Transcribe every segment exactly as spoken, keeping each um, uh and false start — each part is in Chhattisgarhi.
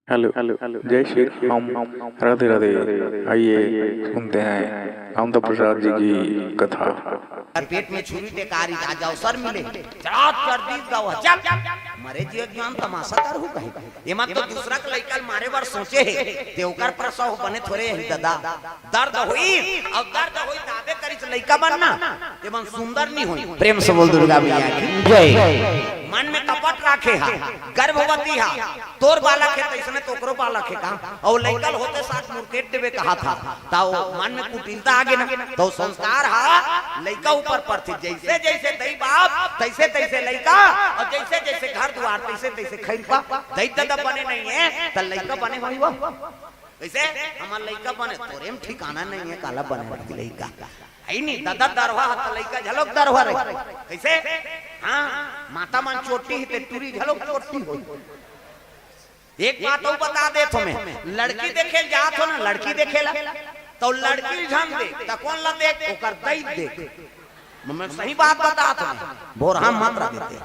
हेलो, जय श्री राम, राधे राधे। आइए, सुनते हैं कामता प्रसाद जी की कथा। अउ पेट में छुरी टेकारी राजा अवसर मिले, चढ़ात कर दीस गा, चल। मरे जियो जवान तमाशा करहू कहीं। एमा तो दूसरा के लइका ल मारे बर सोचे हे, ते ओकर प्रसव बने थोरे हे ददा। दर्द होई, अउ दर्द होई ताबे करिस लइका बनना, ते मन सुंदर नी होई। प्रेम से बोल दुर्गा मैया की जय। मन में कपट राखे हा, गर्भवती हा, तोर बालक हे तइसने तोकरो बालक हे का? अउ लइका ल होते साथ मुरकेट देबे कहा था, त ओ मन में कुटिलता आगे ना, त ओ संस्कार हा लइका ऊपर पड़थे। जइसे जइसे दई बाप तइसे तइसे लइका, अउ जइसे जइसे घर दुआर तइसे तइसे खइरपा। दई ददा बने नइ हे त लइका बने होही वो? कइसे? हमर लइका बने, तोरे म ठिकाना नइ हे, काला बने रही लइका। हइ नी, ददा दरवा ह त लइका घलोक दरवा रही। कइसे? हाँ, माता मन चोटी हे ते टूरी घलोक चोटी होही। एक बात अउ बता देत हों मैं, लड़की देखे ल जात हो ना, लड़की देखे ला, त लड़की ल झन देख, त कोन ला देख? ओकर दई देख। मैं सही बात बतात हों, भोरहा मत रह देते।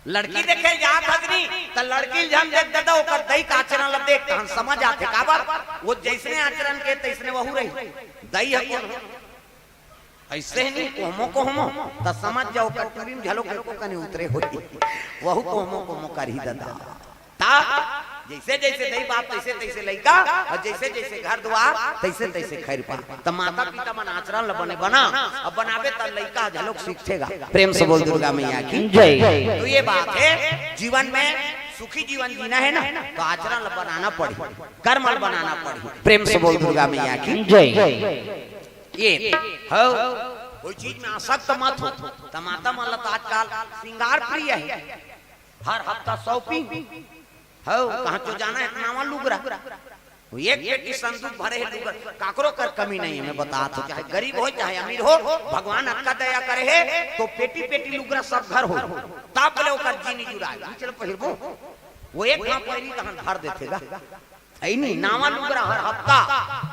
लड़की देखे ल जात हस नी, त लड़की ल झन देख ददा, ओकर दई के आचरण ला देख, तहन समझ आथे। काबर? वो जइसने आचरण के तइसने वहू रही। दई ह कोन? अइसे ही नी, कोहमो कोहमो, त समझ जा ओकर टूरी म घलोक एको कनी उतरे होही। वहू कोहमो कोहमो करही ददा। त जइसे जइसे दई बाप तइसे तइसे लइका, अउ जइसे जइसे घर दुआर तइसे तइसे खइरपा। त माता पिता मन आचरण ल बने बना, अब बनाबे त लइका घलोक सीखथे गा। प्रेम से बोल दुर्गा मैया की जय। त ये बात हे, जीवन में सुखी जीवन जीना हे ना, त आचरण ल बनाना पड़ही, कर्म ल बनाना पड़ही। प्रेम से बोल दुर्गा मैया की जय। ये हव, कोई चीज में आसक्त मत हो। त माता मन ल त आजकल श्रृंगार प्रिय हे, हर हफ्ता shopping हव, कहाँ तो जाना हे, नवा लुगरा। वो एक पेटी संदूक भरे हे लुगरा, काकरो कर कमी नइ हे। मैं बतात हों, चाहे गरीब हो चाहे अमीर हो, भगवान अतका दया करे हे त पेटी पेटी लुगरा सब घर हो, तब ले ओकर जिनी जुड़ाय। चल पहिरबो, वो एक घांव पहिरी तहन भर देथे गा। हइ नी, नवा लुगरा हर हफ्ता,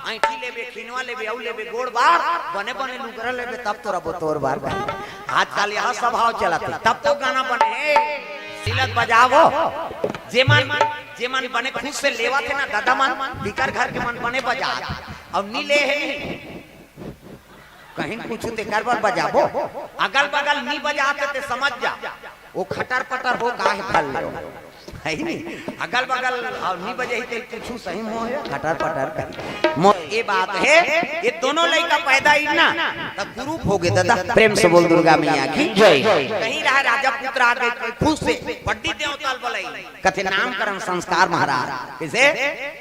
अइंठी लेबे, खिनवा लेबे, अउ लेबे, गोड़ बार, बने बने लुगरा लेबे, तब तो रबो तोर बार। आजकल यह स्वभाव चलत हे, तब तो गाना बने हे, सिलत बजावो, जेमन, जेमन बने खुद से लेवत हे ना ददा मन, बिकर घर के मन बने बजात, अउ नी ले हे, कहीं कुछ तेकर बर बजाबो, अगल बगल नी बजात हे ते समझ जा, वो खटर पटर हो गा हे भर ले। हइ नी? अगल बगल अउ नी बजाही ते कुछ सही मोह हे, खटर पटर कर। मोह ये बात हे, ये दोनों लइका पैदा ही ना, त कुरूप हो गे ददा। प्रेम से बोल दुर्गा मैया की जय। कहीं रहा राजा पुत्र आ गे, खुश से बड्डी देवता ल बलाई। कथे नामकरण संस्कार महाराज। कइसे?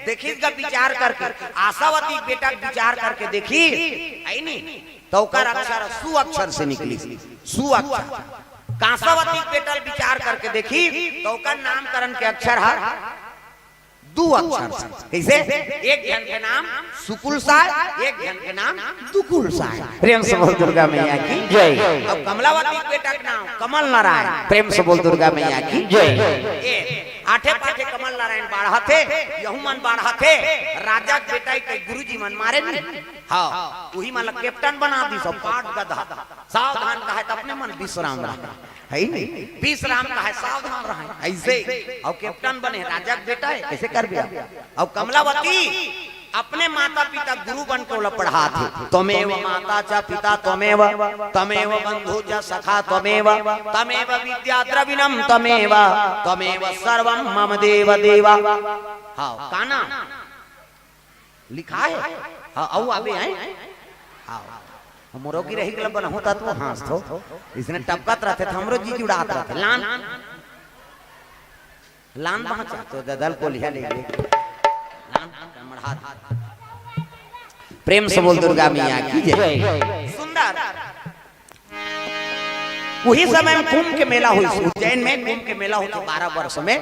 देखिस गा विचार करके, आशावती बेटा के विचार करके देखिस, हइ नी? त ओकर अक्षर सु अक्षर से निकलिस, सु अक्षर। कांसावती के बेटा ल विचार करके देखिस, त ओकर नामकरण के अक्षर ह दू अक्षर से। कइसे? एक झन के नाम सुकुल साय, एक झन के नाम दुकुल साय। प्रेम से बोल दुर्गा मैया की जय। अउ कमलावती के बेटा के नाम कमल नारायण। प्रेम से बोल दुर्गा मैया की जय। ए, आठे पाठे कमल नारायण बाढ़त हे, यहू मन बाढ़त हे, राजा के बेटा के गुरुजी मन मारे नी। हव, उही मन ला captain बना दिस, पाठ गधा। सावधान कहे त अपने मन विश्राम रहे, हइ नी? विश्राम कहे सावधान रहे, अइसे। अउ captain बने, राजा के बेटा हे, कइसे करबे? अउ कमलावती अपने माता पिता गुरु बन के ओला पढ़ाथे। त्वमेव माता च पिता त्वमेव, त्वमेव बंधु च सखा त्वमेव, त्वमेव विद्या द्रविणम त्वमेव, त्वमेव सर्वम मम देव देव। हव, का नाम? लिखाय हे? हव, अउ आबे हे? हव। मोरो गिरही के ल बनहूं त तू हाँसथो। अइसने टपकत रहिथे त हमरो जी जुड़ात रहिथे। लान, लान बाँचा तो ददा ल कोलिहा ले ले। लान, मड़हात। प्रेम से बोल दुर्गा मैया की जय। सुंदर। उही समय में कुंभ के मेला होइस, उज्जैन में कुंभ के मेला होथे बारह वर्ष में।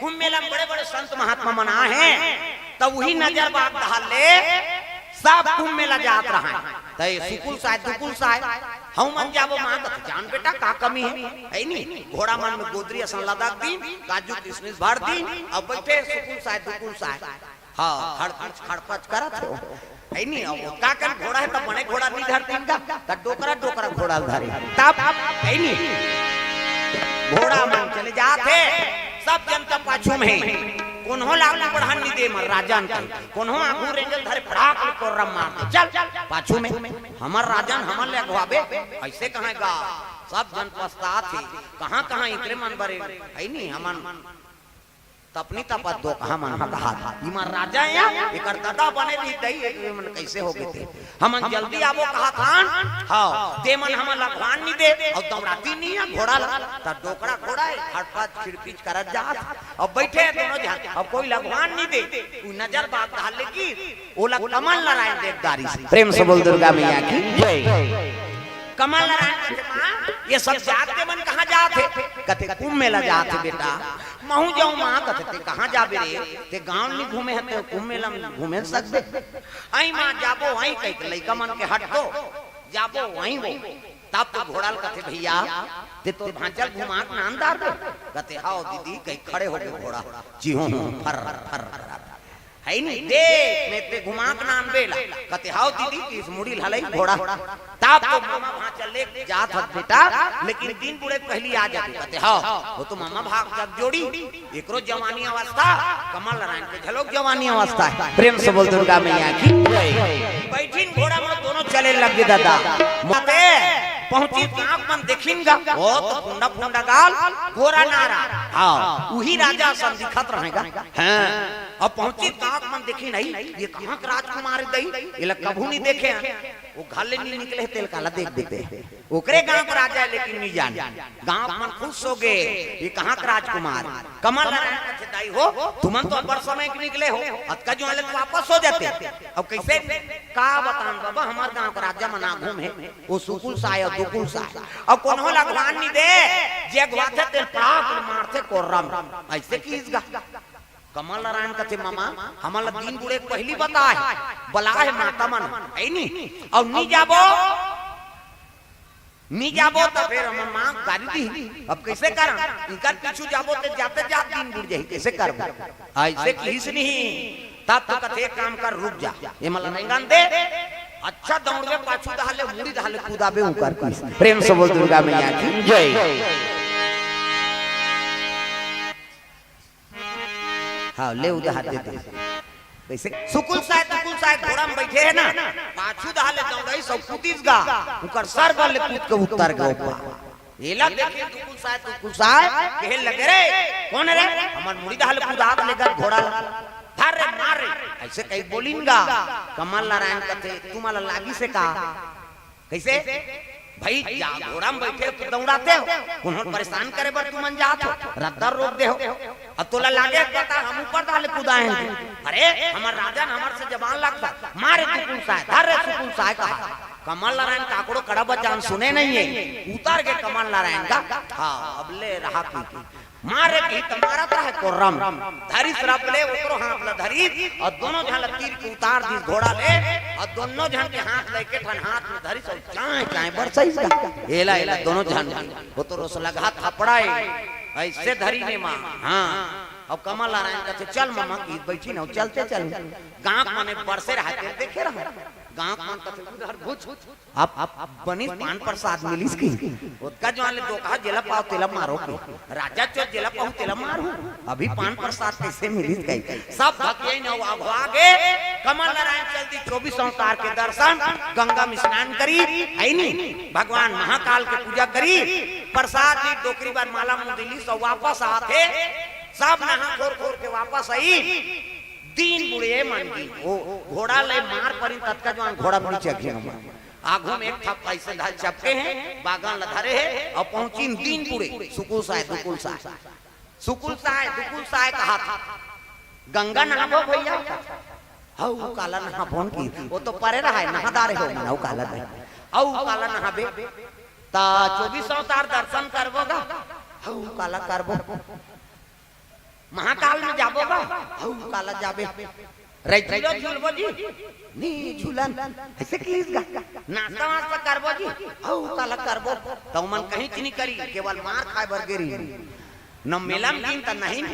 कुंभ मेला में बड़े-बड़े संत महात्मा मन आए हे, त उही नजर बाग डहर ले सब कुंभ मेला जात रहय। त ये सुकुल साय, दुकुल साय, हव मन जाबो माँ, त जान बेटा का कमी हे, हइ नी? घोड़ा मन में गोदरी असन लदक दिन, काजू किशमिश भर दिन, अउ बइठे सुकुल साय, दुकुल साय। हव, खड़पच, खड़पच करत हे। हइ नी, अब का कन घोड़ा हे, त बने घोड़ा नी धरतिन का, त डोकरा, डोकरा घोड़ा ल धरे। तब, हइ नी, घोड़ा मन चले जात हे, सब जनता पाछू में हे। कोन्हो ला आगू बढ़न नी दे, हमर राजन कही। कोन्हो आगू रेंगथे, धरे पड़ाक ले कोर्रम मार दे। चल, पाछू में, हमर राजन हमन ले अगवाबे, अइसे कहय गा। सब झन पछतात हे, कहाँ-कहाँ इकरे मन बरे, हइ नी, हमन तपनी तपत दोकहा मन ह कहात। इमन राजा या, एकर ददा बने रही दई, एमन कइसे होगे ते। हमन जल्दी आबो कहत हन, हव, ते मन हमन ला अगवान नी दे, अउ दौड़ातिन नी हे घोड़ा ला, त डोकरा घोड़ा हे, हड़पच खिड़पिच करत जात, अउ बइठे हे दोनों झन, अउ कोई ला अगवान नी दे, उ नजर बात डाल ले कि ओला कमल नारायण देख डारिस। प्रेम से बोल दुर्गा मैया की जय। कमल नारायण कथे, माँ, ये सब जात ते मन कहाँ जात हे? कथे, कुंभ मेला जात हे बेटा। महूँ जाऊँ माँ। कथे, ते कहाँ जाबे रे? ते गाँव नी घूमे हस, ते कुंभ मेला में घूमे सकबे? अई माँ, जाबो, अई कहिके लइका मन के हट तो, जाबो, अई वो। तब तो घोड़ा ल कथे, भइया, ते तोर भांचा ल घुमा के नान डारबे? कथे, हव दीदी, कहि खड़े होगे घोड़ा, चिहों, फर, फर, फर। हइ नी, देख, में ते घुमा के नानबे ला। कथे, हव दीदी, कहिस मुड़ी ल हलई घोड़ा। तब तो मामा भांचा ले जात हस बेटा, लेकिन दिन बुड़े के पहिली आ जाबे। कथे, हव, वो तो मामा भाग जग जोड़ी, एकरो जवानी अवस्था, कमल नारायण के घलोक जवानी अवस्था हे। प्रेम से बोल दुर्गा मैया की जय। बइठिन घोड़ा म दोनों चले लगे ददा। मते पहुँचिस गाँव मन देखिन गा, ओ तो फुंडा फुंडा गाल, गोरा नारा। हव, उही राजा असन दिखत रहय गा। हव, अब पहुँचिस गाँव मन देखिन, अई, ये कहाँ के राजकुमार हे दई? एला कभू नी देखे हन। वो घर ले नी निकले हे, तेला काला देख देथे। ओकरे गाँव के राजा हे, लेकिन नी जाने। गाँव मन खुश होगे, ये कहाँ के राजकुमार? कमल नारायण कथे, दाई हो, तुमन तो अब्बड़ समय के निकले हो, अतका जुवार ले तो वापस हो जाते। अब कइसे? का बतान बाबा, हमर गाँव के राजा मन आघू म हे, वो सुकुल साय अउ दुकुल साय, अउ कोन्हो ला अगवान नी दे, जे अगवाथे तेला पड़ाक ले मारथे कोर्रम, अइसे कहिस गा। कमल नारायण कथे, मामा, हमन ला दिन बुड़े के पहिली बताय हे, बलाय हे माता मन, हइ नी? अउ नी जाबो, नी जाबो त फेर हमर माँ गारी दिही। अब कइसे करन? इकर पीछू जाबो ते जाते जात दिन बुड़ जाही, कइसे करबो? अइसे कहिस नहीं। तब तो कथे, एक काम कर, रुक जा, एमन ला रेंगन दे, अच्छा दौड़बे, पाछू डहर ले, मुड़ी डहर ले कुदाबे, उकर कहिस। प्रेम से बोल दुर्गा मैया की जय। हव, ले उधार दे दे। कइसे? सुकुल साय, दुकुल साय घोड़ा म बइठे हे ना, पाछू डहर ले दौड़इस अउ कूदिस गा, उकर सर बर ले कूद के उतर गे ओ पार। एला देखे दुकुल साय, दुकुल साय कहे लगे, रे, कोन रे? हमर मुड़ी डहर ले कुदात ले गा घोड़ा ला। धर रे, मार रे, अइसे कहि बोलिन गा। कमल नारायण कथे, तुमन ला लागिस हे का? कइसे? भई, जा घोड़ा म बइठे हो त दौड़ाते हो, कोनो ल परेशान करे बर तुमन जात हो, रद्दा रोक दे हो। अब तोला लागे हे पता, हम ऊपर डहर ले कुदाए हन। अरे, हमर राजा न हमर से जबान लगता, मारे दुकुल साय, धर रे सुकुल साय कहा। कमल नारायण काकरो कड़ा बचन सुने नहीं हे, उतर गे कमल नारायण का। हव, अब ले रहा पी के। मारे कही त मारत रहय कोर्रम। धरिस रब ले ओकरो हाथ ल धरिस, अउ दोनों झन ल तीर के उतार दिस घोड़ा ले, अउ दोनों झन के हाथ ल एके ठन हाथ म धरिस, अउ चाँय चाँय बरसइस गा। एला, एला दोनों झन, वो तो रोसलगहा थपड़ा हे, अइसे धरिन हे माँ। हव, अउ कमल नारायण कथे, चल मामा, कहिस बइठिन हव, चलते चल। गाँव के मन बरसे रहय, देखे रहय। गाँव के मन कथे, उधर घुच। अब, अब बनिस पान प्रसाद मिलिस कि ओतका जुवार ले दोकहा जेला पाव तेला मारो कि राजा चोर जेला पाव तेला मारू। अभी पान प्रसाद कइसे मिलिस कहि सब भकियाइन अउ अघवा गे। कमल नारायण चल दिस चौबीस अवतार के दर्शन, गंगा म स्नान करिस, हइ नी, भगवान महाकाल के पूजा करिस, प्रसाद लिस, डोकरी बर माला मुंदरी लिस अउ वापस आत हे। सब नहा खोर खोर के वापस आइस। दिन बुड़े मन गिन, ओ घोड़ा ले मार परिन, ततका जुवार घोड़ा मुड़ी चघिन ओमन। आघू म एक ठप अइसे धर चपके हे, बागन ल धरे हे, अउ पहुँचिन दिन बुड़े, सुकुल साय, दुकुल साय। सुकुल साय, दुकुल साय कहत हे, गंगा नहाबो भइया? हव, काला नहाबोन कि, वो तो परे रहय, नहा डारे हो मन, हव काला नहीं। हव, काला नहाबे? त चौबीस अवतार दर्शन करबो गा? हव, काला करबो? महाकाल म जाबो गा? हव, काला जाबे? रइचुला झूलबो जी? नी झूलन। अइसे कहिस गा? नास्ता वास्ता करबो जी? हव, काला करबो? त ओमन कहिच नी करिन, केवल मार खाय बर गे रहिन। न मेला म गिन त नहाइन,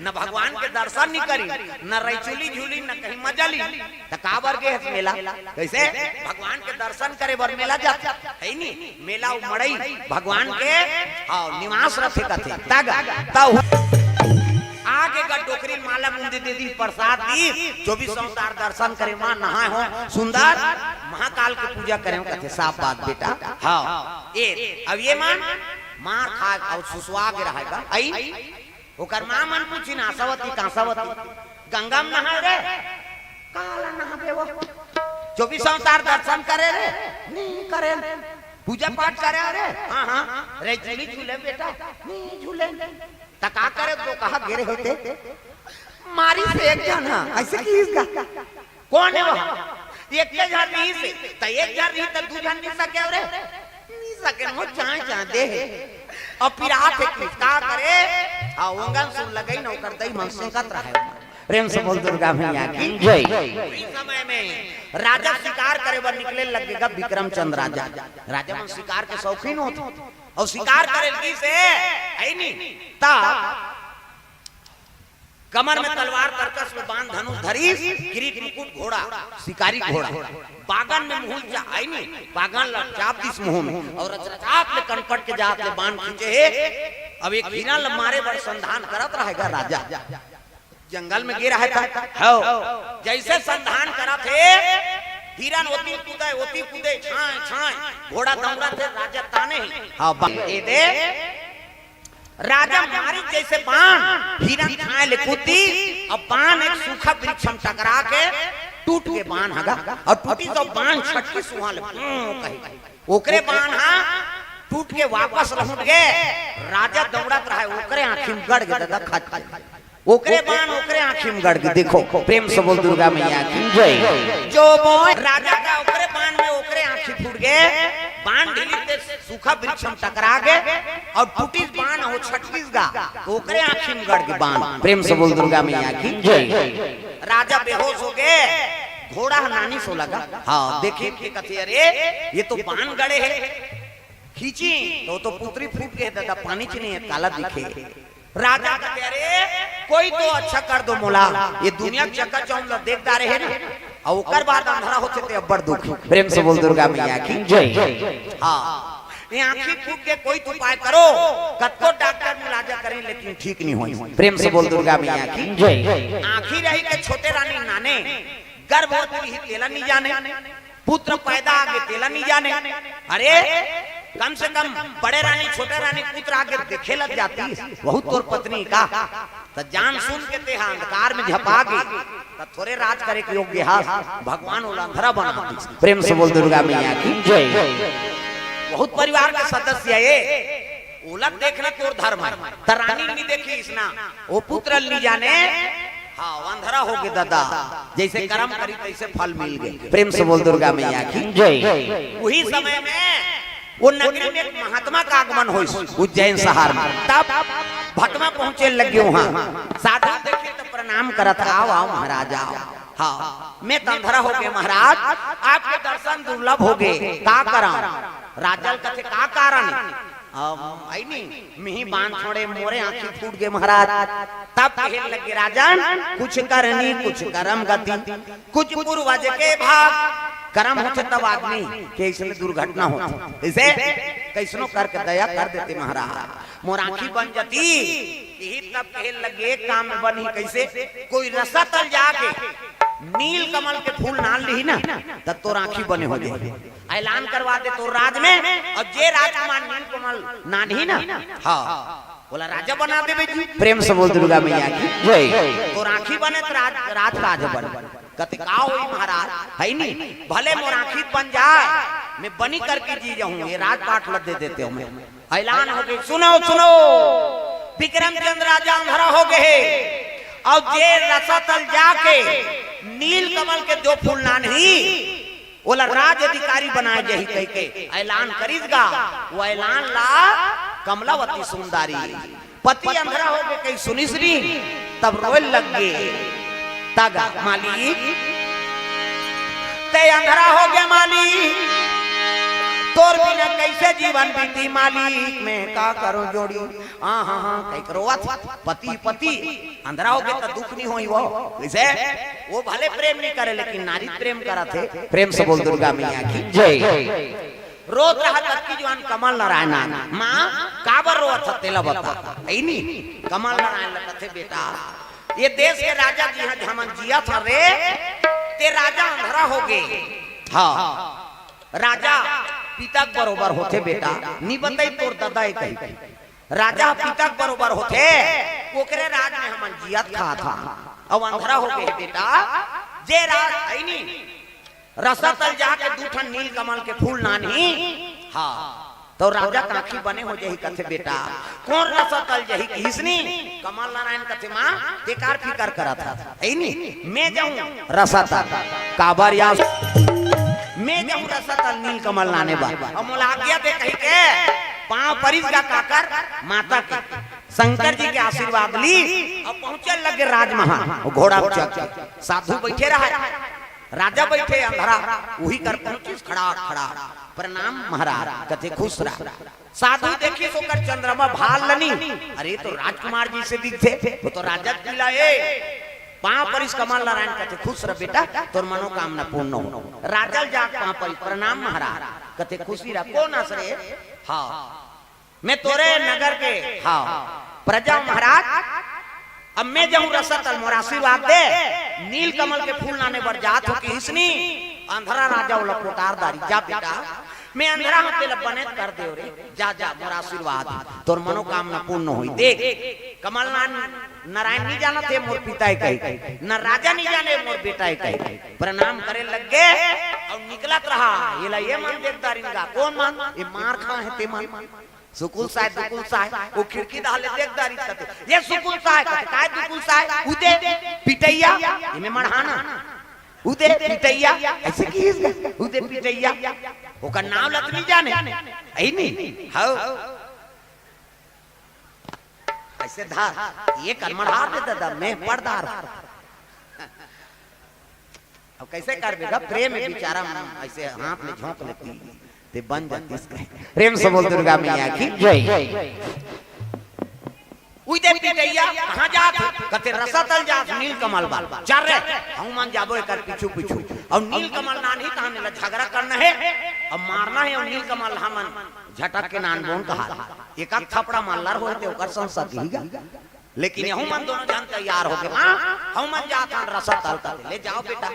न भगवान के दर्शन नी करिन, न रइचुली झूलिन, न कहीं मजा लिन। त काबर गे हस मेला? कइसे? भगवान के दर्शन करे बर मेला जाथे, हइ नी? मेला अउ मड़ई भगवान के, हव, निवास रथे कथे। तग, तहु आगे गा डोकरी माला काला मुंदी दे दी, प्रसाद दी, चौबीस अवतार दर्शन करे, माँ नहाए हो, सुंदर महाकाल के पूजा करे हो, कथे साफ बात बेटा। हाँ, ए, अब ये मान, मार खा अउ सुसवा के रहेगा, आई, ओकर माँ मन पूछी ना, "सवती कहाँ सवती?" "गंगा में नहाए रे।" "काला नहाबे वो? चौबीस अवतार दर्शन करे रे?" "नहीं करे।" "पूजा पाठ करे रे?" "हाँ, हाँ।" "रे, झूली झूले बेटा?" "नहीं झूले।" "त का करे तो कहाँ गिरे होते?" "मारी से एक झन हा, ऐसे की इसका?" "कौन है वो?" "एक के झन नहीं से, त एक झन नहीं त दू झन नहीं सके रे?" "नहीं सके, वो चाय चाय दे है।" अब फिर हाथ एक का करे, आ ओंगन सुन लगई न ओकर दई मन सेकत रहे। प्रेम से बोल दुर्गा मैया की जय। उही समय में राजा शिकार करे बर निकले लगेगा विक्रमचंद राजा। राजा मन शिकार के शौकीन होथे अउ शिकार करे लगी से, है नी, तब कमर में तलवार, तरकस में बाण, धनुष धरिस, किरीट मुकुट घोड़ा, शिकारी घोड़ा, बागन में मुहुल चा-, आई नी, बागन ला चाप दिस मुंह में, अउ रचरचात ले कनपट के जात ले बाण खींचे हे। अब एक हिरन ला मारे बर संधान करत रहेगा राजा, जंगल में गे रहे था। हव, जैसे संधान करत हे, हिरन ओती कूदे, ओती कूदे, छाय, छाय, घोड़ा दौड़त हे, राजा ताने हे। हाँ, बा-, ए दे, राजा मारी जैसे बाण, हिरन खाए ले कूदी, अब बाण एक सूखा वृक्ष में टकरा के टूट के बाण हगा, अउ टूटी तो बाण छटकी सुहा ले, "हम्म," कही। ओकरे बाण हा टूट के वापस लहुट गे, राजा दौड़त रहे, ओकरे आँखी में गड़ गे दादा, खट के। ओकरे बाण ओकरे आँखी में गड़ गे। देखो, प्रेम से बोल दुर्गा मैया की जय। जो मोय राजा का ओकरे बाण में ओकरे आँखी फूट गे, बाण ढीली ते सूखा वृक्ष में टकरा गे अउ टूटिस बाण हो छटकिस गा, तो ओकरे आँखी में गड़ गे बाण। प्रेम से बोल दुर्गा मैया की जय। राजा बेहोश हो गे, घोड़ा ह नानी सो लगा। हाँ, देखिन के कथे, "अरे, ये तो बाण गड़े हे।" खींची तो, तो पुतरी फूट गे दादा, पानी च नहीं हे, काला दिखे। राजा कथे, "अरे, कोई तो अच्छा कर दो मोला, ये दुनिया के चकाचौंध ला देख डारे हे ना, अउ ओकर बाद अंधरा होथे ते अब्बड़ दुख।" प्रेम से बोल दुर्गा मैया की जय। हाँ, ये आँखी फूट गे, कोई तो उपाय करो। कतको डॉक्टर मुलाजा करें लेकिन ठीक नहीं होय। प्रेम से बोल दुर्गा मैया की जय। आँखी रही के छोटे रानी नाने, गर्भवती ही तेला नहीं जाने, पुत्र पैदा आगे तेला नहीं जाने। अरे, कम से कम बड़े रानी, छोटे रानी, पुत्र आगे देखे लग जाती, वहू तोर पत्नी का। त जान सुन के तेहा अंधकार में झपा गे, त थोरे राज करे के योग्य हा, भगवान ओला अंधरा बना दिस। प्रेम से बोल दुर्गा मैया की जय। बहुत परिवार के सदस्य हे, ओला देखना तोर धर्म हे, त रानी नहीं देखिस ना, ओ पुत्र नहीं जाने, हाँ, अंधरा हो गे दादा, जैसे करम करी तैसे फल मिल गे। प्रेम से बोल दुर्गा मैया की जय। उही समय में वो नगरी में एक महात्मा का आगमन होइस उज्जैन शहर में। तब भटमा पहुंचे लगे उहाँ, साधु देखे तो प्रणाम करत, "आओ, आओ महाराज, आओ।" हाँ, "मैं त अंधरा हो गे महाराज, आपके दर्शन दुर्लभ हो गे, का करम?" राजा ल कथे, "का कारण हे?" अब आई नी, "मिही बाण छोड़े, मोरे आँखी फूट गे महाराज।" तब कहे लगे, "राजन, कुछ करनी, कुछ करम गति, कुछ पूर्वज के भाग।" करम होथे तब आदमी के इसमें दुर्घटना होथे। इसे कैसनो करके दया कर देते महाराज, मोर आँखी बन जाती। यही तब कहे लगे, "एक काम में बनही।" कैसे? "कोई रसा तल जाके नील कमल के फूल नान लिही ना, तब तोर आँखी बने हो जाए।" ऐलान करवा दे तोर राज में, अउ जे राजकुमार नीलकमल नानही ना, हाँ, ओला राजा बना देबे जी। प्रेम से बोल दुर्गा मैया की जय। तोर आँखी बने त राज, राज काज बने। कथे, "का होई महाराज, है नी, भले मोर आँखी बन जाए, मैं बनी करके जी जाहूँ, ये राजपाट ल दे देते हो मैं।" ऐलान हो गे, सुनो, सुनो, विक्रमचंद राजा अंधरा हो गे हे, अउ जे रसा तल जाके नीलकमल के जो फूल नानही, ओला राज अधिकारी बनाए जाही कहिके ऐलान करिस गा। वो ऐलान ला कमलावती सुंदरी पति अंधरा हो गे कही सुनिस नी, तब रोए लग गे। तगा, "मालिक, तैं अंधरा हो गे मालिक, तोर बिना कैसे जीवन बीती मालिक, मैं का करूं जोड़ी।" हाँ, हाँ, हाँ, कहिके रोवत, पति, पति, अंधरा हो गे त दुख नहीं होई वो। कैसे? वो भले प्रेम नहीं करे, लेकिन नारी प्रेम करत हे। प्रेम से बोल दुर्गा मैया की जय। रोत रहा तब की जुआन कमल नारायण नाथ। माँ, काबर रोवत ह, तेला बता। है नी? कमल नारायण ल कथे, "बेटा, ये देश के राजा जी ह, हमन जियत हन रे, ते राजा अंधरा हो गे। हाँ, राजा पिता के बरोबर होथे बेटा, नी बताई तोर ददा ए कही। राजा पिता के बरोबर होथे, ओकरे राज में हमन जियत खात हन। अउ अंधरा हो गे बेटा, जे राज अइनी रसा तल जाके दू ठन नील कमल के फूल लानही, हाँ, तो राजा के आँखी बने हो जाही कथे बेटा। कोन रसा तल जाही किहिस नी? कमल नारायण कथे माँ, बेकार फिकर करत हस, हे नी? मैं जाहूँ रसा तल, काबर या मैं जाहूँ रसा तल नील कमल लाने बर। अउ मोला आज्ञा दे कहि के पाँव परिस गा काकर माता के, शंकर जी के आशीर्वाद ली। अउ पहुँचे लगे राजमहल, वो घोड़ा पे चढ़ के। साधु बइठे रहय, राजा बइठे अंधरा, उही कर पहुँचिस खड़ा खड़ा। प्रणाम महाराज, कथे खुश रह। साधु देखिस ओकर चंद्रमा भाल ल नी, अरे तो राजकुमार जइसे दिखथे, वो तो राजा के पिला ए। पाँव परिस कमल नारायण कथे खुश रह बेटा, तोर मनोकामना पूर्ण हो। राजा ल जा पाँव परिस, प्रणाम महाराज, कथे खुशी रह। कोन अस रे? हाँ, मैं तोरे नगर के, हाँ, प्रजा महाराज, अब मैं जाहूँ रसा तल, मोर आशीर्वाद दे, नील कमल के फूल लाने बर जात हों किहिस नी, अंधरा राजा ओला पोटार डारिस, जा बेटा, मैं अंधरा हूँ, तेला बने कर देव रे, जा, जा, मोर आशीर्वाद, तोर मनोकामना पूर्ण होही। देख, कमल नारायण नी जानत हे मोर पिता ए कही, न राजा नी जाने मोर बेटा ए कही। प्रणाम करे लग गे अउ निकलत रहा, एला ये मन देख डारिन गा, कोन मन? ये मार खा हे ते मन। सुकुल साय, दुकुल साय, वो खिड़की डहर ले देख डारिस कथे, ये सुकुल साय, कथे, काय दुकुल साय? उदे पिटइया, एमे मड़हाना। उदे पिटइया, अइसे किहिस गा, उदे पिटइया। ओकर नाम ल त नी जाने, हे नी? हव। अइसे धार, ये कर मड़हार दे ददा, मैं पड़दार। अब कइसे करबे गा, प्रेम में बेचारा अइसे हाथ में झोंक लेती, ते बन जातिस कहे। प्रेम से बोल दुर्गा मैया की जय। उदे पिटइया, कहाँ जात हे? कथे रसा तल जात, नील कमल बर। चल रे, हमन जाबो एकर पीछू पीछू। अउ नील कमल लानही, तहन एला झगरा करना हे, अउ मारना हे, अउ नील कमल हमन झटक के लानबोन कहा। एक आध थपड़ा मार लर होय ते ओकर संग सकिही गा। लेकिन यहू मन दोनों झन तैयार होके, माँ, हमन जात हन रसा तल कथे, ले जाव बेटा।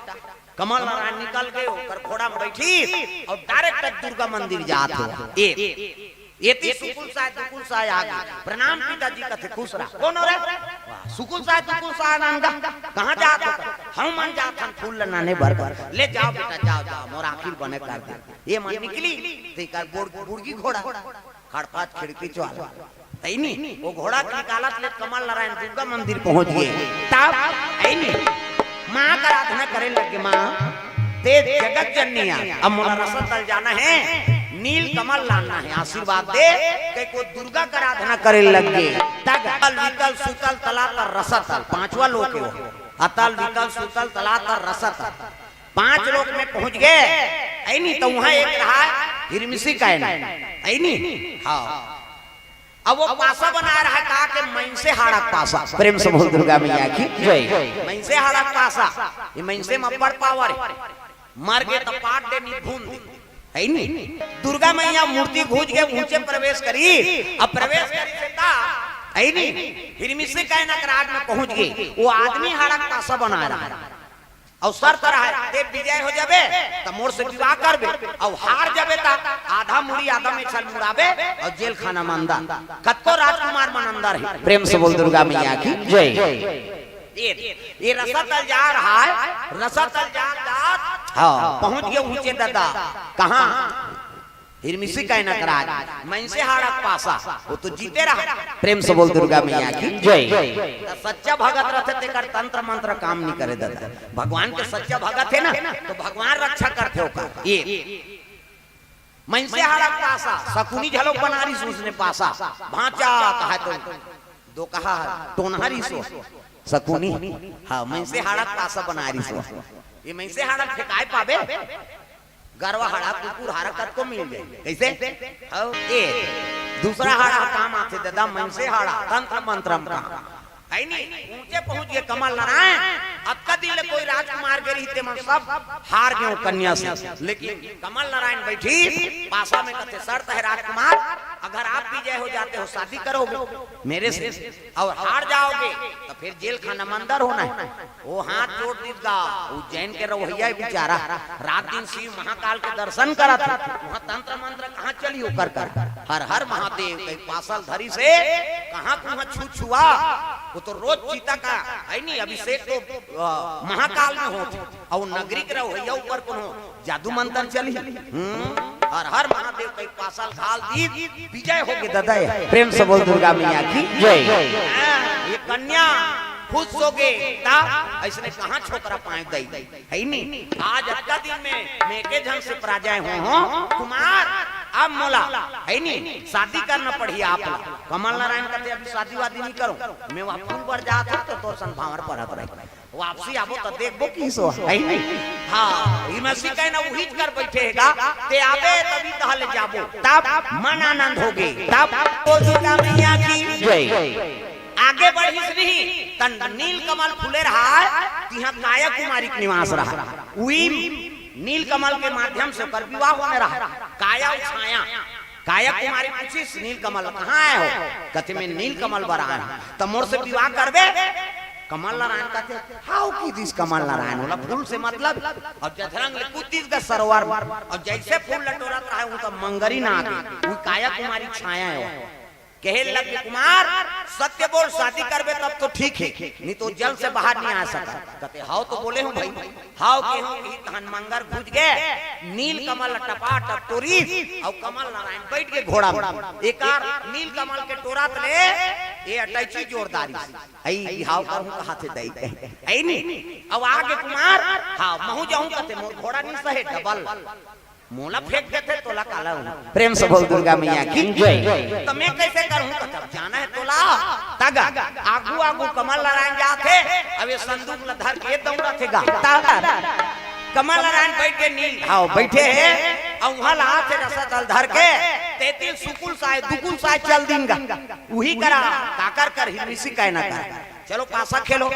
कमल नारायण निकल के ओकर घोड़ा में बइठिस अउ direct दुर्गा मंदिर जात हे। ए, एती सुकुल साय, दुकुल साय आ गे। प्रणाम पिताजी कथे, खुश रह। कोन हो रे? वाह, सुकुल साय, दुकुल साय नान गा। कहाँ जात हो? हमन जात हन फूल ल लाने बर। ले जाव बेटा, जाव, जाव, मोर आँखी ल बने कर दे। ये मन निकलिस, तेकर बुड़-, बुड़गी घोड़ा। खड़पात खिड़की चोला। तइनी, वो घोड़ा के निकालत ले कमल नारायण दुर्गा मंदिर पहुंच गे। तब, तइनी, माँ का आराधना करे लगे, माँ, ते जगत जननी आ, अब मोला रसा तल जाना हे, नील कमल लानना हे, आशीर्वाद दे, कहिके दुर्गा का आराधना करे लगे। तब अतल, वितल, सुतल, तलातल, रसा तल, पांचवा लोक हे वो। अतल, वितल, सुतल, तलातल, रसा तल। पांच लोक में पहुंच गे, हे नी, त उहाँ एक रहा हिरमिसी कायना, हे नी? हाँ। अब वो पासा बनाय रहा का के मइनसे हाड़ा के पासा। प्रेम से बोल दुर्गा मैया की जय। मइनसे हाड़ा के पासा, ये मइनसे म बड़ power हे। मर गे त पाट दे, नी भून दे, हे नी? दुर्गा मैया मूर्ति घुस गे, उहेंच प्रवेश करिस, अब प्रवेश करिस त, हे नी? हिरमिसी कायना के राज में पहुंच गे, वो आदमी हाड़ा के पासा बनाय रहा। अउ शर्त रहय, ते विजय हो जाबे, त मोर से विवाह करबे, अउ हार जाबे, त आधा मुड़ी, आधा मेछा ल मुड़ाबे, अउ जेल खाना में अंदर। कतको राजकुमार मन अंदर हे। प्रेम से बोल दुर्गा मैया की जय। ये, ये रसा तल जा रहा हे, रसा तल जा, जा, हाँ, पहुंच गे ऊंचे ददा। कहाँ? हिरमिसी कायना के राज, मइनसे हाड़ा के पासा, वो तो जीते रहा। प्रेम से बोल दुर्गा मैया की जय। त सच्चा भगत रथे, तेकर तंत्र मंत्र काम नी करे ददा। भगवान के सच्चा भगत हे ना, त भगवान रक्षा करथे ओकर। ये मइनसे हाड़ा के पासा, सकुनी घलो बनारिस उसने पासा, भांचा कहा तो दो कहा टोनहारी सो सकुनी, हाँ, मइनसे हाड़ा के पासा बनारिस। ये मइनसे हाड़ा फेंकाय पाबे? गरवा हाड़ा, कुकुर हाड़ा कतको मिल जाही। कइसे? हव, ए, दूसरा हाड़ा ह काम आथे ददा, मइनसे हाड़ा, तंत्र मंत्र म काम। हे नी? ऊंचे पहुंच गे कमल नारायण, अतका दिन ले कोई राजकुमार गे रहिस, ते मन सब हार गे कन्या से। लेकिन कमल नारायण बइठिस पासा में, कथे शर्त हे राजकुमार, अगर आप विजय हो जाते हो, शादी करोगे मेरे से, और हार जाओगे तो फिर जेल खाना में अंदर होना है। वो हाथ जोड़ दीस गा। उज्जैन के रवैया बेचारा रात दिन शिव महाकाल के दर्शन करत हे। वहाँ तंत्र मंत्र कहाँ चली ओकर कर? हर हर महादेव कहि पासल धरिस हे, कहाँ कुहाँ छू छुआ। वो तो रोज चिता का है नहीं, अभिषेक तो अ, महाकाल में होत हे। और नगरी के रवैया ऊपर कोनो जादू मंत्र चली? हम्म, हर हर महादेव कहि पासल घाल दीस, विजय होगे ददा। प्रेम से बोल दुर्गा मैया की जय। हाँ, ये कन्या खुश होगे, ता अइसने कहाँ छोकरा पाए दई, है नी? आज अतका दिन में मैं एके झन से पराजय हों, हों कुमार, अब मोला, है नी, शादी करना पड़ही आप ला। कमल नारायण कथे, अभी शादी वादी नहीं करूं, मैं वहाँ फूल बर जात हूँ तो तोर सन भांवर परत रही। वापसी आबो त देखबो किसो, है नी? हाँ, इमसी कहे ना उहीच कर बैठे हे गा, ते आबे तभी तहले जाबो, तब मन आनंद होगे, तब बोल दुर्गा मैया की जय। आगे बढ़िस नहीं, तन नील कमल फूले रहा है, तिहाँ काया कुमारी के निवास रहा। उही नील कमल के माध्यम से ओकर विवाह होने रहा। काया अउ छाया, काया कुमारी पूछिस, "नील कमल कहाँ आए हो?" कथे, "मैं नील कमल बर आए हूँ।" "त मोर से विवाह करबे?" कमल नारायण कथे, "हाव," कहि दिस कमल नारायण, ओला फूल से मतलब। अउ जथरंग ले कूद दिस गा सरोवर में। अउ जइसे फूल ल टोरत रहा हे, वो तो मंगरी ना आगे, वो काया कुमारी छाया हे वो। कहे लगे, "कुमार, सत्य बोल, शादी करबे तब तो ठीक हे, नहीं तो जल से बाहर नहीं आ सकत।" कथे, "हाव तो बोले हूँ भाई, हाव के हूँ कि धन मंगर घुस गे, नील कमल टपा टप टोरिस, अउ कमल नारायण बैठ गे घोड़ा में। एकार नील कमल के टोरत ले, ये अटैची जोरदारी, आई बिहाव करहूँ कहा थे दई कहे, आई नहीं, अब आगे कुमार, हाँ, महू जाहूँ कथे, मोर घोड़ा नहीं सहे, डबल।" मोला फेंक देथे, तोला काला हूँ। प्रेम से बोल दुर्गा मैया की जय। त मैं कैसे करहूँ? कथब जाना है तोला। तग आगू आगू कमल नारायण जाथे, अब ये संदूक ल धर के दौड़त हे गा। तग कमल नारायण बैठ के नील, हाँ, बैठे हे, अउ उहाँ ला आथे रसा दल धर के, तेती सुकुल साय, दुकुल साय चल दिन गा। उही करा, काकर कर हिरमिसी काय ना कर। चलो पासा खेलो,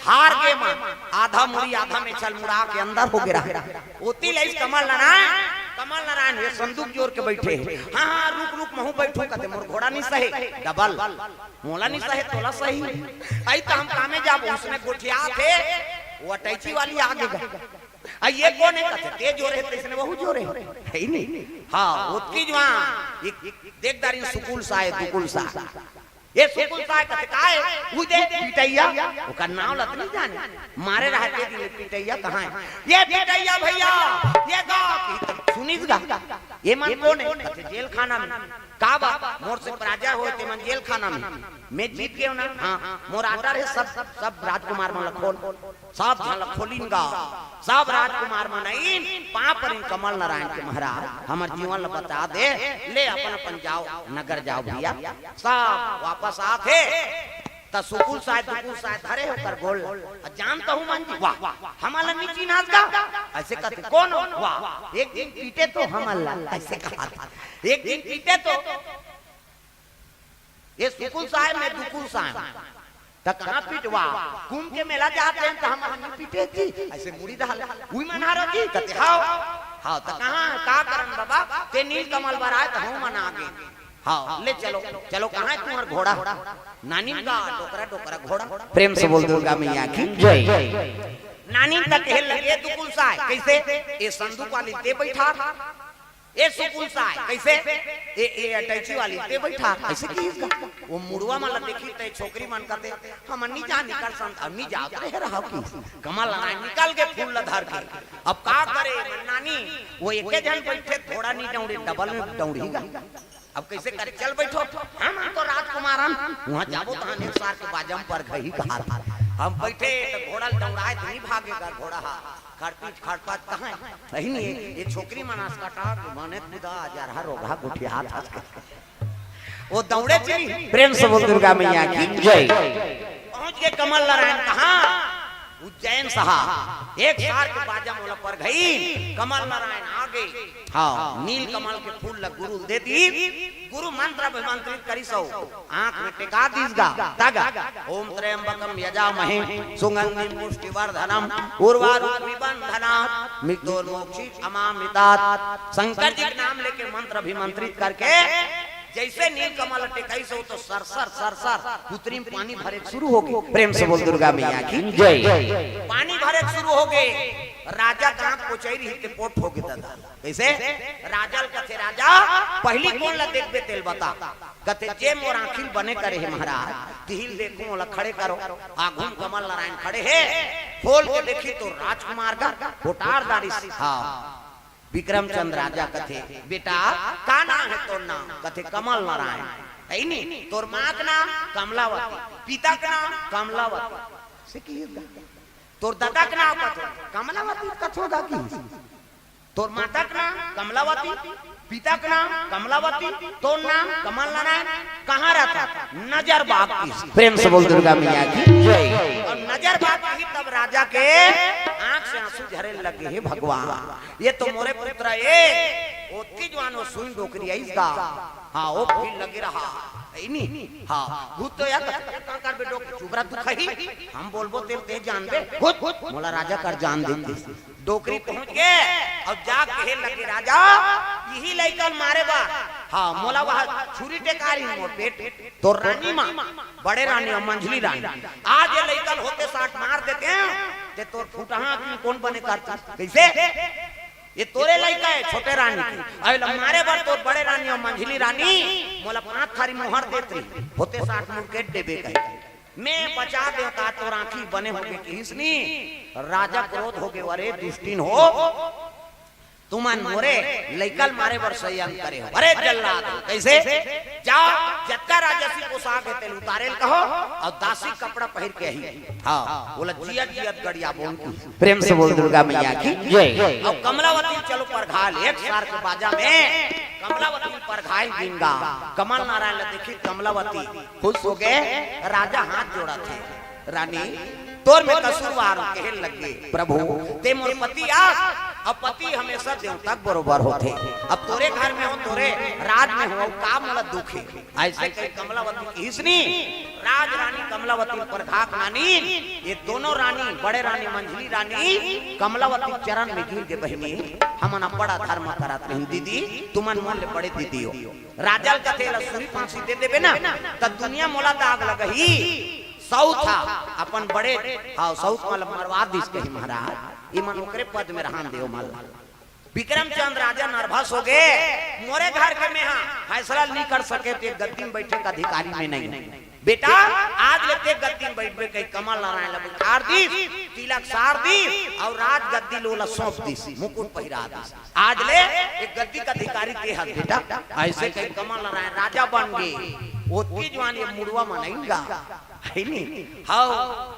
हार गे मन, आधा मुड़ी, आधा में चल मुड़ा के अंदर हो गे रहा। ओती लइस कमल नारायण, कमल नारायण ये संदूक जोर के बैठे हे। हाँ, हाँ, रुक, रुक, महूँ बैठूँ, कथे, "मोर घोड़ा नहीं सहे, डबल, मोला नहीं सहे, तोला सही।" आई त हम कामे जाबो, उसने गोठियाथे, वो अटैची वाली आगे गा। आ ये कोन हे? कथे, "ते जोरे हे, तइसने वहू जोरे हे।" है ही नहीं। हाँ, ओतकी जुवान, एक, एक, देख दारी सुकुल साय, दुकुल साय। ये सुकुल साय कथे, "काय? उही दे पिटैया।" ओकर नाव ल त नहीं जाने। मारे रहा ते दिन पिटैया कहाँ हे? "ये पिटैया भैया, ये गा।" सुनिस गा, "ये मन कोन हे?" कथे, "जेल खाना में।" "का बा?" "मोर से पराजय होय ते मन जेल खाना में।" "मैं जीत गेंव ना।" "हाँ।" "मोर order हे, सब, सब राजकुमार मन ल खोल।" सब झन ल खोलिन गा, सब राजकुमार मन आइन, पाँव परिन कमल नारायण के, "महाराज, हमर जीवन ल बचा दे, ले अपन अपन जाव, नगर जाव भैया।" सब वापस आथे, त सुकुल साय, दुकुल साय धरे हे ओकर गोड़ ल। "जानत हूँ मन जी।" "वाह, हमन ल नी चिन्हास गा?" अइसे कथे, "कोन हो?" "वाह, एक दिन पीटे तो हमन ल," अइसे कहा, "एक दिन पीटे तो।" ये सुकुल साय, मैं दुकुल साय। त कहाँ पिटवा? कुंभ के मेला जात रहेन त हम, हम पीटे जी। अइसे मुड़ी डाल। "उही मन हरो जी?" कथे, "हाव।" "हाव, त कहाँ, का करन बाबा? ते नील कमल बर आय त हमू मन आगे।" "हाव, ले चलो।" "चलो, कहाँ हे तुम्हर घोड़ा?" "नानिन गा, डोकरा, डोकरा घोड़ा।" प्रेम से बोल दुर्गा मैया की जय। नानिन त कहे लगे, "दुकुल साय, कइसे?" "ये संदूक वाली ते बइठा।" "ए सुकुल साय, कइसे?" "ए, ए अटैची वाली ते बइठा।" अइसे किहिस गा। वो मुड़वा मन ल देखिस त छोकरी मन कथे, "हमन नी जान, निकल संत, अब नी जात रहे रहा की।" कमल नारायण निकल गे फूल ल धर के। अब का करे मन नानी, वो एके झन बइठे, घोड़ा नी दौड़े, डबल में दौड़ही गा। अब कइसे करे, चल बइठो, हमन तो राजकुमार हन, उहाँ जाबो तहन एक सार के बाजा म परघही कहा। हम बइठे त घोड़ा ल दौड़ाए त नी भागे गा घोड़ा हा। खड़पीच खड़पाच कहाँ हे? सही नहीं हे। ये छोकरी मन आस कटा के बने खुदा जरहा रोगहा गोठियात हस के। वो दौड़े चली। प्रेम से बोल दुर्गा मैया की जय। पहुँच गे कमल नारायण कहाँ? उज्जैन सहा। एक सार के बाजा मोला परघई, कमल नारायण आगे। हाँ, नील कमल के फूल ल गुरु ल दे दीस, गुरु मंत्र अभिमंत्रित करिस अउ आँख में टेका दीस गा, तग, "ओम त्र्यंबकम यजामहे सुगंधिम पुष्टिवर्धनम उर्वारुकमिव बंधनात् मृत्योर्मोक्षाय अमामृतात्।" शंकर जी के नाम लेके मंत्र अभिमंत्रित करके जइसे नीलकमल टेकाइस, ओ तो सरसर सरसर पुतरी म पानी भरे के शुरू होगे। प्रेम से बोल दुर्गा मैया की जय। पानी भरे के शुरू होगे। राजा के आंख कोचई रहिस ते पोट होगे दादा। कइसे? राजा ल कथे, "राजा, पहिली कोन ल देखबे तेला बता।" कथे, "जे मोर आंखी ल बने करे हे महाराज, तिही ल देखहूं, ओला खड़े करो।" आघू म कमल नारायण खड़े हे, खोल के देखिस तो राजकुमार गा, भोटार दाढ़ी। हां। बिक्रमचंद राजा कथे, "बेटा, का नाम हे तोर नाम?" कथे, "कमल नारायण।" "अइ नी, तोर मां के नाम?" "कमलावती।" "पिता के नाम?" "कमलावती।" से किहिस गा, "तोर ददा के नाम?" कथे, "कमलावती कथों गा किहिस।" "तोर माता के नाम कमलावती, पिता के नाम कमलावती, तोर नाम कमल नारायण, कहां रहथस?" "नजर बाग।" किहिस। प्रेम से बोल दुर्गा मैया की जय। अउ नजर बाग किहिस तब राजा के आंख से आंसू झरे लगे, "हे भगवान, ये तो मोरे पुत्र ए।" ओतकी जुवान ओ सुई डोकरी आइस गा। हां, ओ फिर लगे रहा। अइ नी? हां, भूत तो यार, का करबे डोकरी, चुबरा दुखही। हम बोलबो तेला ते जानबे। भूत, मोला राजा कर जान देते। डोकरी पहुंच गे अउ जा कहे लगे, "राजा, इही लइका ल मारे बर, हां, मोला वह छुरी टेका रहिस मोर पेट, तोर रानी मां, बड़े रानी अउ मंझली रानी, आज ये लइका ल होते साठ मार देतेंव, ते तोर फुटहा की कोन बने करतिस?" कइसे? "ये तोरे लइका ए, छोटे रानी के, अउ एला मारे बर तोर बड़े रानी अउ मंझली रानी मोला पांच थारी मोहर देत रहिस, होते साठ मुड़ के देबे कहे।" "मैं बचा देंव त तोर आंखी बने होगे," किहिस नी। राजा क्रोध होगे, "अरे दुष्टिन हो, तुमन मोरे लइका ल मारे बर संयम करे हो, अरे जल्लाद हो।" कइसे? "जा, जतका राजसी पोशाक हे तेला उतारे ल कहो, अउ दासी कपड़ा पहिर के आही।" हां, ओला जियत जियत गड़ियाबोन की। प्रेम से बोल दुर्गा मैया की जय। अउ कमलावती ल चलो परघाय ल, एक सार के बाजा में कमलावती ल परघाय गिंगा। कमल नारायण ल देखिस कमलावती, खुश होगे। राजा हाथ जोड़त हे, "रानी, तोर में कसूरवार हंव।" कहे लगे, "प्रभु, ते मोर पति आस, अउ पति हमेशा देवता के बरोबर होथे। अब तोरे घर में हंव, तोरे राज में हंव, अउ का मोला दुख हे?" अइसे कहि कमलावती किहिस नी, राजरानी कमलावती ल परघाय के लानिस, ये दोनों रानी, बड़े रानी, मंझली रानी, कमलावती के चरण में गिर गे, "बहिनी, हमन अब्बड़ अधर्म करत रहेन दीदी, तुमन मोर ले बड़े दीदी हो।" राजा ल कथे, "एला सुई फांसी दे देबे ना, त दुनिया मोला दाग लगही।" सउत ह अपन बड़े, हां, सउत मन ल मरवा दिस कही, "महाराज, इमन ओकरे पद में रहन देव मन ल।" बिक्रमचंद राजा nervous होगे, "मोरे घर के मेंहा फैसला नइ कर सकेंव, ते गद्दी में बइठे के अधिकारी मैं नइ हंव। बेटा, आज ले ते गद्दी में बइठबे," कहि कमल नारायण ल बइठार दिस, तिलक सार दिस अउ राजगद्दी ल ओला सौंप दिस, मुकुट पहिरा दिस। "आज ले ए गद्दी के अधिकारी ते हस बेटा।" अइसे कहि कमल नारायण राजा बन गे। ओतकी जुवान ये मुड़वा मन आइन गा, हे नी? हव,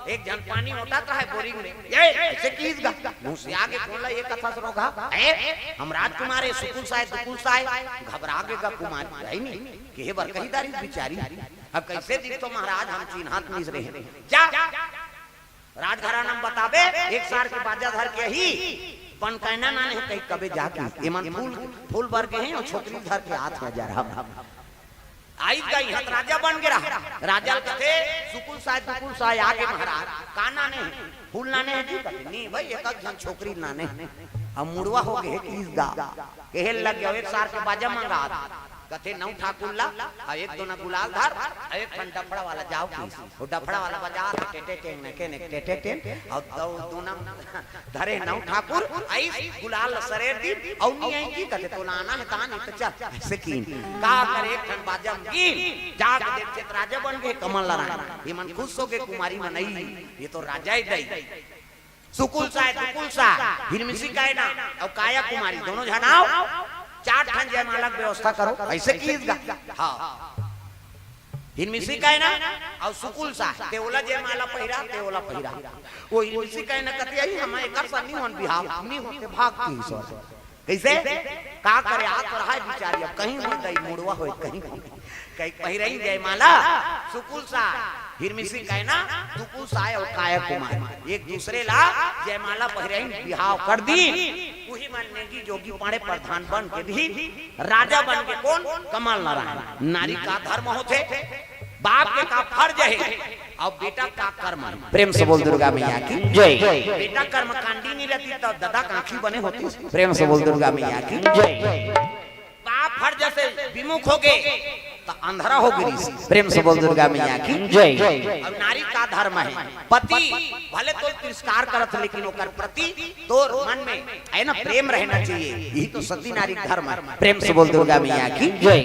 एक झन पानी ओटत रहय बोरिंग में, "ए, अइसे किहिस गा, मुंह से आगे बोला, ये कथस रोगहा, ए, हम राजकुमार ए, सुकुल साय, दुकुल साय।" घबरा गे गा कुमारी, हे नी? कहे बर कहि डारिस बिचारी, "अब कइसे दिखथों महाराज, हम चिन्हात नइ रहेन।" जा, राजघराना म बताबे, एक सार के बाजा धर के आही, पनकैना नाने हे कहि कबे जाके, एमन फूल, फूल बर गे हें, अउ छोकरी धर के आत हे जरा। आइस गा इहां त राजा बन गे रहा। राजा ल कथे, "सुकुल साय, दुकुल साय आगे महाराज, का नाने हे? फूल नाने हे जी?" कथे, "नी भई, एक झन छोकरी नाने हे।" अब मुड़वा होगे हे किहिस गा। कहे लग गे, "एक सार के बाजा मंगा।" कथे, "नौ ठाकुर ला, अउ एक दोना गुलाल धर, अउ एक ठन डफड़ा वाला जाव," किहिस। ओ डफड़ा वाला बजात हे, टेटे टेंग, नके नेक, टेटे टेंग, अउ दो, दोना धरे नौ ठाकुर, अइस गुलाल ल सरेर दिस, अउ नी आइस जी, कथे, "तोला आना हे त आ, नी त चल।" अइसे किहिन। का करे, एक ठन बाजा म गिन, जाके देखथे त राजा बन गे कमल नारायण। एमन खुश होगे कुमारी मन, "अई, ये तो राजा ए दई।" सुकुल साय, दुकुल साय, हिरमिसी कैना अउ काया कुमारी, दोनों झन आव, चार ठन जयमाला के व्यवस्था करो, अइसे किहिस गा। हां, हिरमिसी कैना अउ सुकुल साय, ते ओला जयमाला पहिरा, ते ओला पहिरा। ओ हिरमिसी कैना कथे, "अई, हम एकर संग नी होन बिहाव, नी होते भाग," किहिस। कइसे? का करे, आ तो रहय बिचारी, अब कहीं भी दई मुड़वा होय, कहीं भी। कहीं पहिरइन जयमाला, सुकुल साय, हिरमिसी कैना, दुकुल साय अउ काया कुमारी, एक दूसरे ला जयमाला पहिरइन, बिहाव कर दीन। उही मन नेगी जोगी पाड़े प्रधान बन के भी राजा बन के कोन? कमल नारायण। नारी का धर्म होथे, बाप के का फर्ज हे, अउ बेटा का कर्म हे। प्रेम से बोल दुर्गा मैया की जय। बेटा कर्मकांडी नइ रहतिस त ददा के आंखी बने होतिस। प्रेम से बोल दुर्गा मैया की जय। बाप फट जैसे विमुख हो गए तो अंधरा हो गिरी। प्रेम से बोल दुर्गा मैया की। जय। अब नारी का धर्म है, पति भले तो तिरस्कार करत, लेकिन ओकर प्रति तोर मन में है ना प्रेम रहना चाहिए। यही तो सती नारी का धर्म है। प्रेम से बोल दुर्गा मैया की। जय।